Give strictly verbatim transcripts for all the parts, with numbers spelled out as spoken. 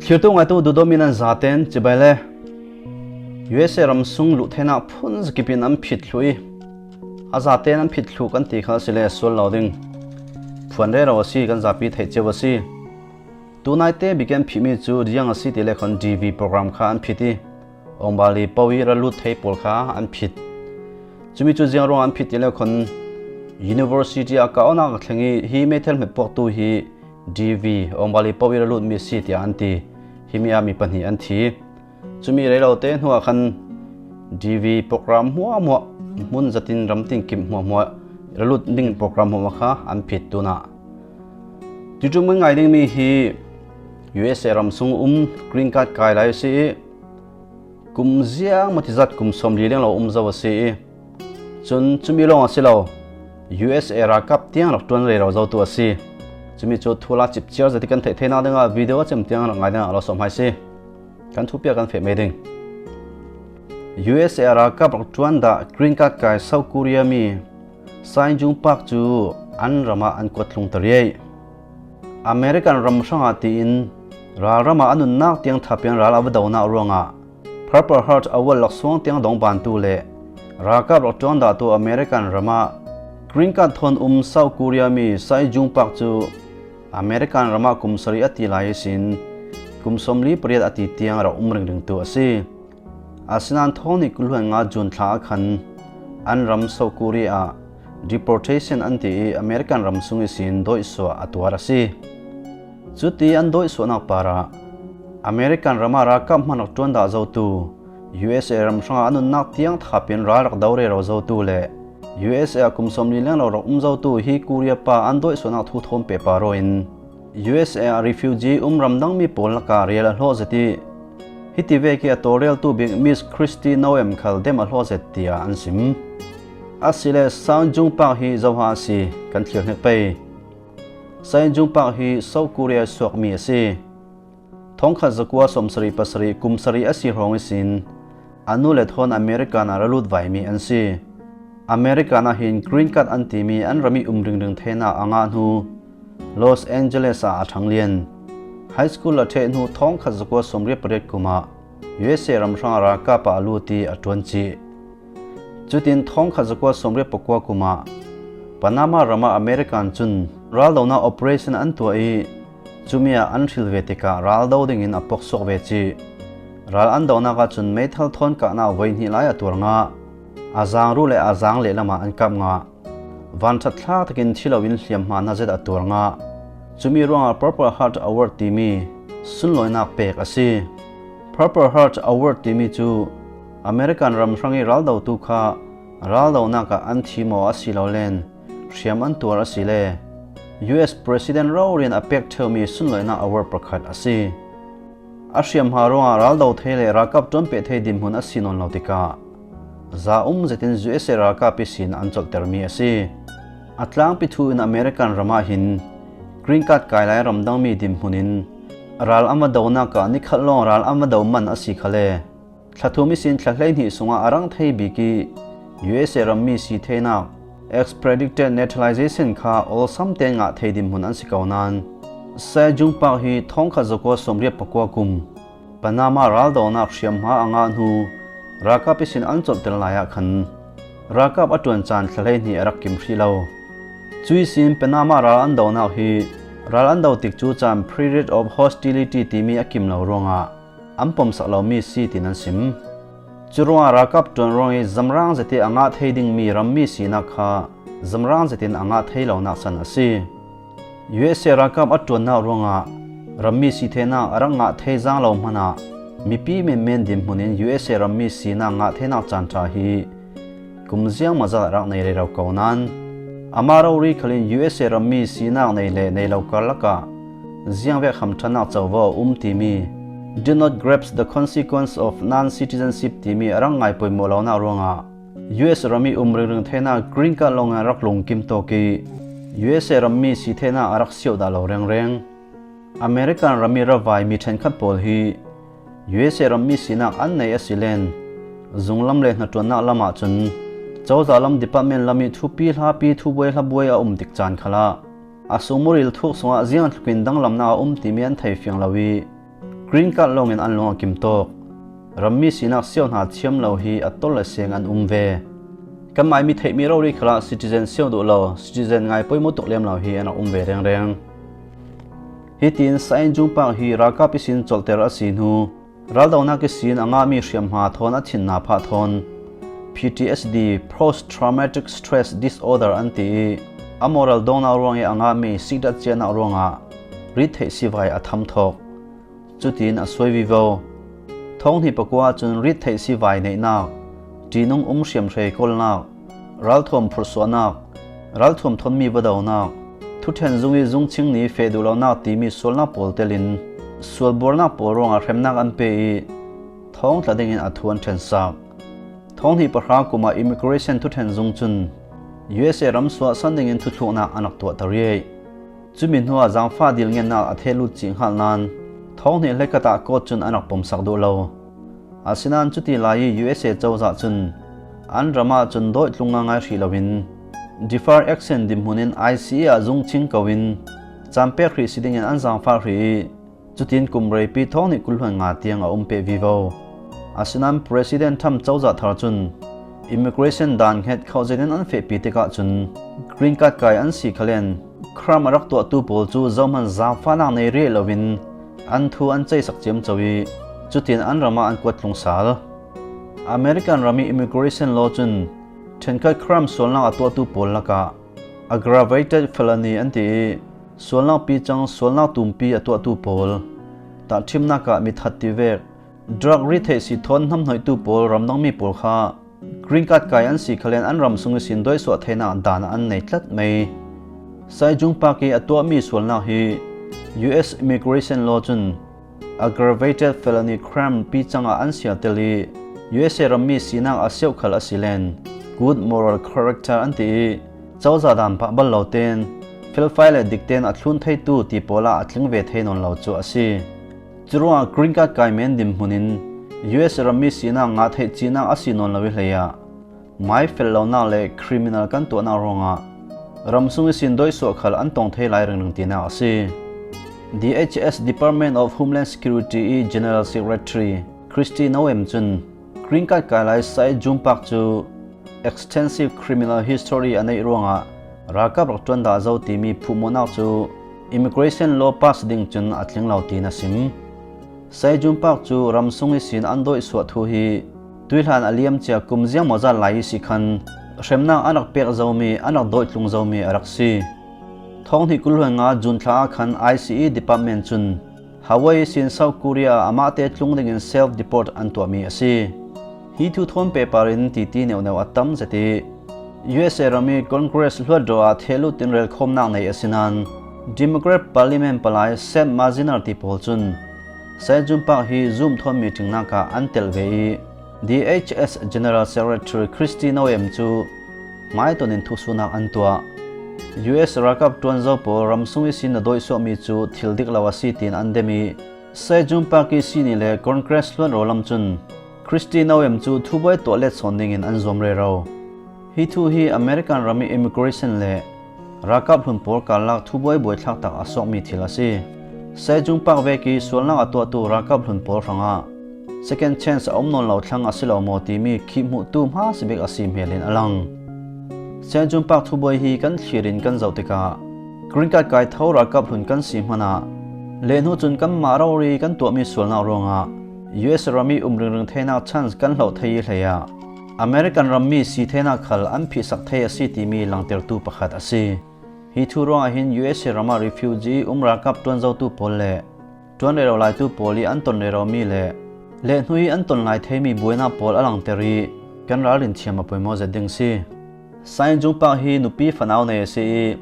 Thiltu ngaitu duhdawtmi nan zaten cibai le U S A ram sung luh theinak phun zakipin an phit thluh i, a zaten an phit thluh kan ti kha a si le sual lo ding. Phuan rero a si, kan zapi theih cio a si. Tunaite bikin an phihmi cu ziang a si ti le khon D V program kha an phit i, Aung Bali po i ra lut thei pawl kha an phit. Cumi cu ziang ruang an phit ti le khon University a kah awknak a thleng i, hi meithal hmet puaktu hi D V, Aung Bali po i ra lutmi si tiah an ti. Himi ah mi pahnih an thi. Cumi rei lote hnuah khan D V program hmuahhmuah, hmun zatin ram tinkim hmuahhmuah, ra lut ding program hmuahhmuah kha an phit tunah. Tuiṭum kan ngai dingmi hi U S A ram sung um green card kai lai a si i, kum ziang maw tizat kum sawmli lenglo um zo a si i, cun cumi lawng a si lo, U S A ralkap tiang rak ṭuan rero zotu a si. Cumi cu thu la cipciar zati kan theih theinak dingah video a cem tiang rak ngai dingah lo sawm hai si. Kan thupiak kan feh mai ding. U S A ralkap rak ṭuan dah green card kai South Korea mi Sae Jung Pak cu an ram ah an kuat tlung ta riai. American ram hrangah tiin ralram ah a nunnak tiang thapian ral a va donak ruangah Purple Heart Award laksuang tiang dong bantu le ralkap rak ṭuan dahtu American ram ah green card thawn um South Korea mi Sae Jung Pak cu American ram ah kum sarih a ti lai ihsin kum sawmli pariat a ti tiang rak um ringringtu a si. Asinain thawng hnih kul hluan nga June thla ah khan an ram South Korea ah deportation an ti i American ram sung ihsin dawihsuah a tuar a si. Cuti an dawihsuahnak parah American ram ah ralkap hman rak ṭuan dah zotu U S A ram hrangah a nunnak tiang thapian ral rak do rero zotu le U S A ah kum sawmli lenglo rak um zotu hi Korea pa an dawihsuahnak thu thawn pehpar aw in U S A ah refugee um ramdangmi pawl lakah rial a hlawh zet i, hiti vek i a tawlreltu bik Miss Kristi Noem khal dem a hlawh zet tiah an sim. Asile Sae Jung Pak hi zoha a si kan thlir hnek pei. Sae Jung Pak hi South Korea suakmi a si. Thawngkhat zakua sawmsarih pasarih kum sarih a si hrawng ihsin a nu le thawn American ah ra lut vaimi an si. American ah hin green card an timi an ram i um ringring theinak a ngah hnu Los Angeles ah a ṭhang lian. High school a ṭheh hnu thawngkhat zakua sawmriat pariat kum ah U S A ram hrangah ralkap ah a lut i a ṭuan cih. Cutin thawngkhat zakua sawmriat pakua kum ah Panama ram ah American cun raldonak operation an tuah i cumi ah an hril ve tikah raldo dingin a poksuak ve cih. Ral an donak ahcun meithal thawn kahnak voi hnih lai a tuar ngah. A zaang ruh le a zaang lehlam ah an kap ngah. Vanṭhat thlak takin thi loin hliamhma na zet a tuar ngah. Cumi ruangah Purple Heart Award timi sunlawinak pek a si. Purple Heart Award timi cu American ram hrang i raldotu kha raldonak ah an thi maw a si lo len hriam an tuar a si le U S President rori in a pek ṭheumi sunlawinak award pakhat a si. A hriamhma ruangah raldo thei le ralkap ṭuanpeh thei dinhmun a si nawn lo tikah za um zetin U S A ralkap ihsin an colhtermi a si. A tlangpi thu in American ram ah hin green card kai lai ramdangmi dinhmun in ral an va donak ah nikhat lawng ral an va do man a si khale, thla thum ihsin thla hleihnih sungah a rang thei bik i U S A rammi si theinak, expedited naturalization kha awlsam tein ngah thei dinhmun an si ko nain, Sae Jung Pak hi thawngkhat zakua sawmriat pakua kum Panama raldonak hriamhma a ngah hnu ralkap ihsin an colhter lai ah khan ralkap a ṭuan caan thla hleihnih a rak kim hrih lo. Cu ihsin Panama ral an donak hi ral an do tik cu caan period of hostility timi a kim lo ruangah an pomsak lomi si tiin an sim. Curuangah ralkap ṭuan ruang i zamrang zet i a ngah thei dingmi rammi sinak kha zamrang zetin a ngah thei lonak san a si. U S A ralkap a ṭuannak ruangah rammi si theinak a rak ngah thei zaang lo hmanah mipi menmen dinhmun in U S A rammi sinak ngah theinak caan ṭha hi kum ziangmah zat a rak nei rero ko nain, amah rori khal in U S A rammi sinak nei le nei lo karlak ah ziangvek hamṭhatnak covo a um timi, "Do not grasp the consequence of non-citizenship," timi a rak ngai poimawh lonak ruangah U S ram i um ringring theinak green card lawngin a rak lungkim tawk i U S A rammi si theinak a rak sioh dah lo rengreng. American ram i ravai mi ṭhenkhat pawl hi U S A rammi sinak an nei a si len, zunglam le hnaṭuannak lam ahcun cozah lam department lam i thupi hlapi thubuai hlabuai a um tik caan khalah a sungmuril thuk sungah ziangtlukin danglamnak a um timi an thei fiang lo i Green card lawngin an lung a kim tawk. Rammi sinak siau hna thiam lo hi a tol le seng an um ve. Kanmah mi theihmi rori khalah citizen siau duh lo, citizen ngai poimaw tuk lem lo hi an rak um ve rengreng. Hitin Sain Jung Pak hi ralkap ihsin colhter a si hnu, raldonak ihsin a ngahmi hriamhma thawn a thinna phah thawn P T S D, Post Traumatic Stress Disorder an ti i, a moral dongnak ruang i a ngahmi sikdat ciahnak ruangah rit theih sivai a tham thawk. Cutin a suai vivo. Thawng hnih pakua ahcun rit theih sivai neihnak, ṭinung um hriamhrei kolnak, ralthuam phurhsuahnak, ralthuam thawnmi vadonak, thuṭhen zung i zungching ni feh duh lonak timi sualnak pawl telin sualbuarnak pawl ruangah hremnak an pe i thawng tla dingin a thu an ṭhensak. Thawng hnih pahra kum ah immigration thuṭhen zung cun U S A ram suahsan dingin thuthluknak an rak tuah ta riai. Cumi hnuah zaangfah dilngennak a theh lut cih hngalh nain thawng hnih hleikhat ah court cun an rak pomsak duh lo. Asinain cuti lai i U S A cozah cun an ram ah cun dawihtlung ngaingai hrih loin deferred action dinhmun in I C E ah zungching ko in caan pek hrih si dingin an zaangfah hrih i, cutin kum reipi thawng hnih kul hluan nga tiang a um peh vivo. Asinain President Trump cozah thar cun immigration dan hnget khauh zetin an fehpi tikah cun green card kai an si khalen crime a rak tuahtu pawl cu zohman zaangfahnak nei riai loin an thu an ceisak ciamco i, cutin an ram ah an kuat tlung sal. American ram i immigration law cun ṭhenkhat crime sualnak a tuahtu pawl lakah aggravated felony an ti i, sualnak picang, sualnak tumpi a tuahtu pawl, tahṭhimnak ah mithat tivek, drug rit theih si thawn hnamhnoihtu pawl ramdangmi pawl kha green card kai an si khalen an ram sung ihsin dawihsuah theinak dan an nei tlat mai. Sain Jung Pak i a tuahmi sualnak hi U S immigration law cun aggravated felony crime picang ah an sial tel i, U S A rammi sinak a siauh khal a si len good moral character an ti i, cozah dan pah bal lo tein felfai le dik tein a thlun theitu ti pawl ah a tling ve thei nawn lo cu a si. Curuangah green card kai men dinhmun in U S rammi sinak ngah theih cinak a si nawn lo i hleiah mai fel lonak le criminal kan tuahnak ruangah ram sung ihsin dawihsuah khal an tong thei lai ringring tinak a si. D H S, Department of Homeland Security i General Secretary Kristi Noem cun green card kai lai Sain Jung Pak cu extensive criminal history a neih ruangah ralkap rak ṭuan dah zo timi phuhmawhnak cu immigration law pass ding cun a tling lo tiin a sim. Sain Jung Pak cu ram sung ihsin an dawihsuah thu hi tuihlan a liam cia kum ziangmawzat lai ihsi khan hremnak an rak pek zomi, an rak dawihtlung zomi a rak si. Thawng hnih kul hluan nga June thla ah khan I C E department cun Hawaii ihsin South Korea ah amahte tlung dingin self deport an tuahmi a si. Hi thu thawn pehpar in titi neuhneuh a tam zet i, U S A ram i Congress hluat rawh ah thehlut in relkhawmnak nei a si nain Democrat Parliament palai Seth Mazinal ti pawl cun Sain Jung Pak hi zum thawn meeting nak ah an telh ve i, D H S General Secretary Kristi Noem cu hmaiton in thusuhnak an tuah. U S ralkap ṭuan zo pawl ram sung ihsin na dawihsuahmi cu thil dik lo a si tiin an dem i, Sain Jung Pak i sini le Congress hluat rawh lam cun Kristi Noem cu thubuai tuah let sawn dingin an zuam rero. Hi thu hi American ram i immigration le ralkap hlun pawl karlak thubuai buaithlak tak a suakmi thil a si. Sain Jung Pak vek i sualnak a tuahtu ralkap hlun pawl hrangah second chance a um nawn lo thlang a si lo maw timi khihhmuhtu hma si bik a si hmel in a lang. Sain Jung Pak thubuai hi kan thlir in kan zoh tikah green card kai tho ralkap hlun kan si hmanah lehhnu cun kanmah rori kan tuahmi sualnak ruangah U S ram i um ringring theinak chance kan hloh thei i hleiah American rammi si theinak khal an phihsak thei a si timi langtertu pakhat a si. Hi thu ruangah hin U S A ram ah refugee um ralkap ṭuan zotu pawl le ṭuan rero laitu pawl i an ton reromi le lehhnu i an ton lai theimi buainak pawl a langter i kan ralrin thiam a poimaw zet ding si. Sain Jung Pak hi nupi fanau nei a si i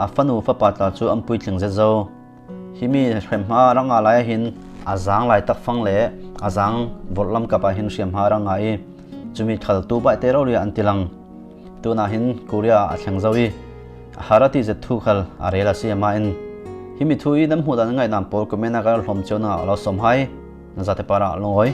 a fanu fapa tla cu an puitling zet zo. Himi hremhma a rak ngah lai ah hin a zaang lai takfang le a zaang vorhlam kap ah hin hriamhma a rak ngah i cumi khal tu baihte rori ah an tilang. Tunah hin Korea ah a thleng zo i a har a ti zet thu khal a rel a si. Amah in himi thu i nan hmuh dan ngaihdan pawl comment ah kan hlawm cio na a lo sawm hai. Na zate par ah lungawi.